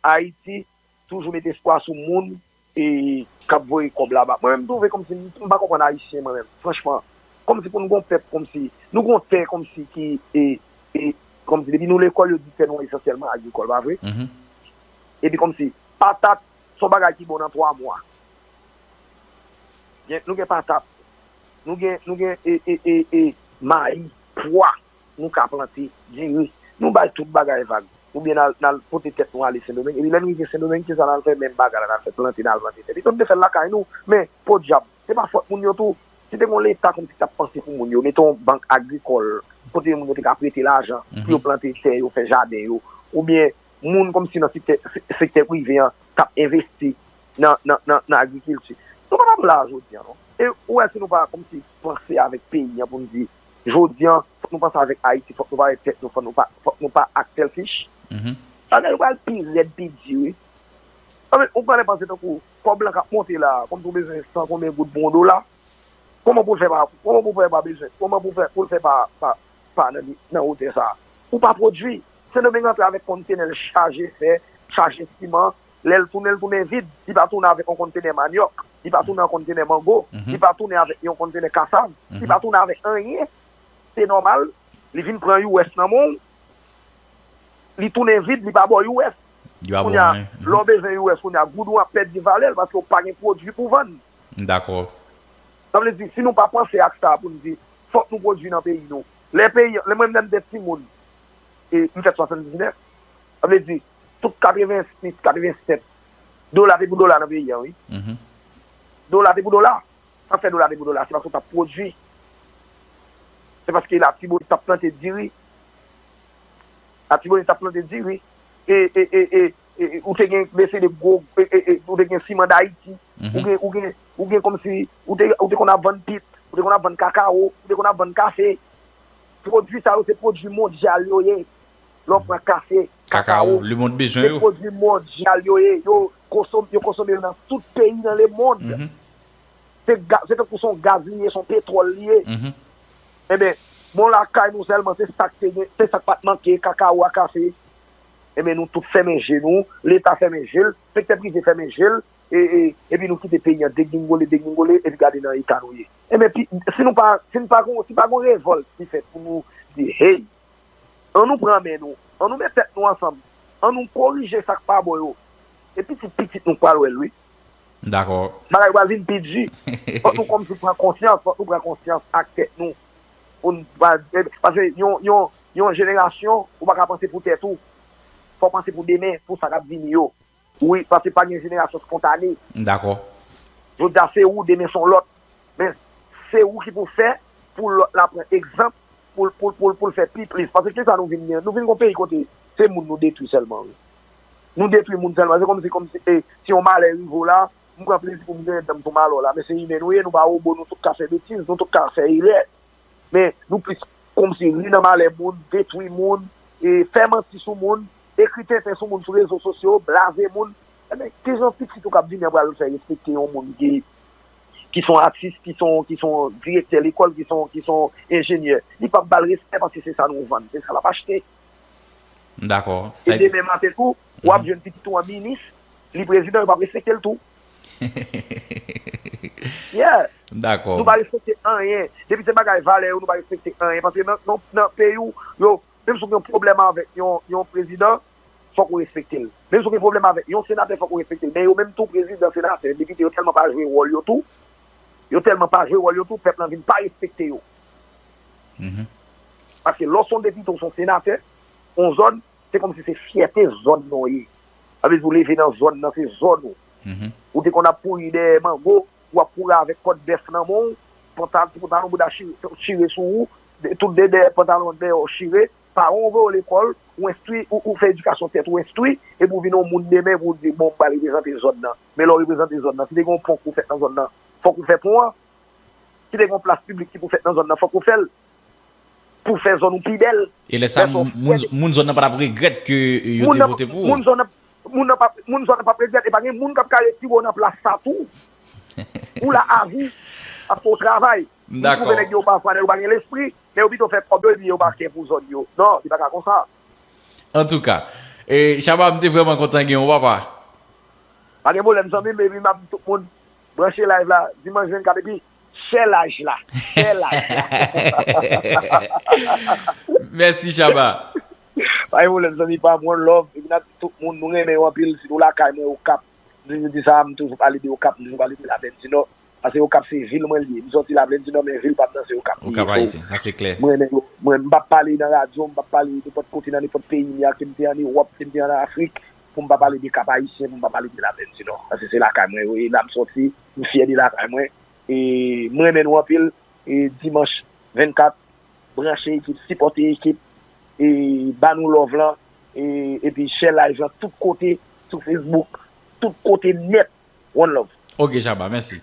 Ayiti toujou mete espwa sou moun e k ap voye kòb laba. Mwen menm, m twouve kòmsi m m pa konprann Ayisyen, mwen menm, franchman. Kòmsi pou nou gon pèp, kòmsi nou gon tè, kòmsi ki, e, e, kòmsi depi nou lekòl, yo di tè nou an esansyèlman agrikòl, pa vre? Epi kòmsi patat se yon bagay ki bon nan twa mwa. Gen, nou gen patat, nou gen, nou gen e, e, e, e, mayi, pwa, nou ka plante, diri. Nou bay tout bagay vag. Oubyen n al, n al pote tèt nou ale Sendomeng. Epi lè n rive Sendomeng, kisa n al fè? Menm bagay la n al fè, plante, n al plante tè. Pito n te fè l lakay nou. Men, podyab, se pa fòt moun yo tou. Si te gen yon leta kòmsi ki t ap panse pou moun yo, mete yon bank agrikòl, kote moun yo te ka prete lajan pou yo plante tè yo, fè jaden yo, oubyen moun kòmsi nan sektè, se- sektè prive an t ap envesti nan, nan, nan, nan agrikilti, nou pa t ap la jodi a non. E ou wè, si nou pa kòmsi panse avèk peyi an pou n di, jodi a, fòk nou panse avèk Ayiti, fòk nou pa wè tèt nou, fòk nou pa, fòk nou pa act selfish. Bagay yo pral pi rèd, pi di, wi. Anben, ou pral panse tankou kòb lan k ap monte la, kòmsi ou bezwen san konbyen goud pou yon dola. Kòman pou l fè pa, kòman pou l fè pa bezwen, kòman pou fè, pou l fè pa, pa, pa nan, nan wotè sa a? Ou pa pwodui. Sendomeng antre avèk kontenè l chaje fè, chaje siman, lè l tounen, l tounen vid. Li pa tounen avèk yon kontenè manyòk, li pa tounen yon kontenè mango, li pa tounen avèk yon kontenè kasav, li pa tounen avèk anyen. Se nòmal, li vin pran U S nan men w, li tounen vid, li pa ba w U S. Yo a bon, kounya, lè w bezwen U S, kounya, goud ou ap pèdi valè l paske w pa gen pwodui pou vann. Dakò. Sa vle di, si nou pa panse ak sa pou n di, fòk nou pwodui nan peyi nou. Lè peyi, lè mwen menm lè m te timoun, e m fèt swasanndiznèf, sa vle di, tout katrevensis, katrevenset, dola te pou dola nan peyi an, wi. Dola te pou dola. Sa fè dola te pou dola, se paske w t ap pwodui. Se paske Latibonit t ap plante diri. Latibonit t ap plante diri. E, e, e, e, e, e, ou te gen bese de gwo, e, e, e, ou te gen siman Dayiti. Ou gen, ou gen, ou gen kòmsi, ou te, ou te konn ap vann pit, ou te konn ap vann kakawo, ou te konn ap vann kafe. Pwodui sa yo, se pwodui mondyal yo ye. Lè w pran kafe, kakawo, kakawo, lemonn bezwen yo. Se pwodui mondyal yo ye. Yo konsom-, yo konsome yo nan tout peyi nan lemonn. Se ga-, se tankou se yon gaz li ye, se yon petwòl li ye. Enben, bon, lakay nou sèlman, se sa k te gen, se sa k pa t manke, kakawo a, kafe. Enben, nou tout fèmen je nou, Leta fèmen je l, sektè prive fèmen je l, e, e, epi nou kite peyi an degringole, degringole, epi gade nan eta nou ye. Enben, pi, si nou pa, si nou pa gon, si pa gon revòlt ki fèt pou nou di, hey, an nou pran men nou, an nou met tèt nou ansanm, an nou korije sa k pa bon yo. E pitit pitit nou k pral wè l, wi. Dakò. Bagay yo pral vin pi di. Fòk nou kòmsi pran konsyans, fòk nou pran konsyans ak tèt nou. Pou n pa, paske yon, yon, yon jenerasyon, ou pa ka panse pou tèt ou. Fò w panse pou demen, pou sa k ap vini yo. Wi, paske pa gen jenerasyon spontane. Dakò. Jodi a se ou, demen se yon lòt. Men se ou ki pou fè pou lòt la pran egzanp pou l, pou l, pou l, pou l fè pi plis. Paske kisa nou vin gen? Nou vin gen yon peyi kote se moun nou detwi sèlman, wi. Nou detwi moun sèlman. Se kòmsi, kòmsi, e, si yon malè rive w la, m pran plezi pou m griyen dan m sou malè w la. Men se imen nou ye, nou pa wobo, nou tout ka fè betiz, nou tout ka fè erè. Men nou plis kòmsi ri nan malè moun, detwi moun, e fè manti sou moun, ekri tenten sou moun sou rezo sosyo, blaze moun. Enben, kijan pitit ou k ap vini an pral fè respekte yon moun ki, ki se yon atis, ki se yon, ki se yon direktè lekòl, ki se yon, ki se yon enjenyè? Li p ap ba l respè paske se sa nou vann, se sa l ap achte. Dakò. E demen maten tou, w ap jwenn pitit ou an minis, li prezidan, yo p ap respekte l tou. Yeah. Dakò. Nou pa respekte anyen. Depi se bagay valè yo, nou pa respekte anyen. Paske nan, nan, nan peyi w, yo, menm si w gen yon pwoblèm avèk yon, yon prezidan, fòk ou respekte l. Menm si w gen pwoblèm avèk yon senatè, fòk ou respekte l. Men yo menm tou, prezidan, senatè, depite, yo tèlman pa jwe wòl yo tou, yo tèlman pa jwe wòl yo tou, pèp lan vin pa respekte yo. Paske lè w se yon depite, w se yon senatè, yon zòn, se kòmsi se fyète zòn nan w ye. Sa vle di w leve nan zòn nan, se zòn ou. Ou te konn ap kouri dèyè mango, w ap kouri avèk kòd bèf nan men w, pantal-, pantalon bouda chire, chire sou ou, de- tout de dèyè pantalon dèyè w chire, paran w voye w lekòl, ou enstwi, ou, ou fè edikasyon tèt ou enstwi, epi w vin yon moun demen pou w di, bon, m pral reprezante zòn nan. Men lè w reprezante zòn nan, si te gen yon pon k pou fèt nan zòn nan, fòk ou fè pon an. Si te gen yon plas piblik ki pou fèt nan zòn nan, fòk ou fè l. Pou fè zòn ou pi bèl. E lè sa, moun, moun zòn nan pa t ap regrèt ke yo te vote pou ou. Moun zòn nan, Moun nan p ap, moun zòn nan p ap regrèt, e pa gen moun k ap ka retire w nan plas sa tou. Ou la avi, paske w travay. Ou twouve nèg yo pafwa, nèg yo pa gen lespri, men yo pito fè kòb yo epi yo pa kè pou zòn yo. Non, li pa ka konsa. Antouka, e, Shabba, m te vrèman kontan gen w, papa. Pa gen pwoblèm, zanmi m, epi m ap di tout moun, branche live la, dimanch vennkat, epi share live la, share live la. Mèsi, Shabba. Pa gen pwoblèm, zanmi pa m, one love, epi n ap di tout moun, nou renmen yo anpil, sitou lakay mwen, Okap. M toujou di sa, m toujou pale de Okap, m toujou pale de Laplèn di Nò. Paske Okap se vil mwen li ye. M sòti Laplèn di Nò, men vil pa m nan se Okap li ye. Okap Ayisyen, sa se klè. Mwen renmen yo. Mwen, m p ap pale nan radyo, m p ap pale nenpòt kote nan nenpòt peyi m ye a, ke m te ann Ewòp, ke m te ann Afrik, pou m pa pale de Kap Ayisyen, pou m pa pale de Laplèn di Nò. Paske se lakay mwen yo ye, la m sòti, m fyè de lakay mwen. E mwen renmen nou anpil. E dimanch vennkat, branche ekip, sipòte ekip, e ba nou love lan, e, epi share live lan tout kote, sou Facebook, tout kote nèt. One love. Ok, Shabba, mèsi.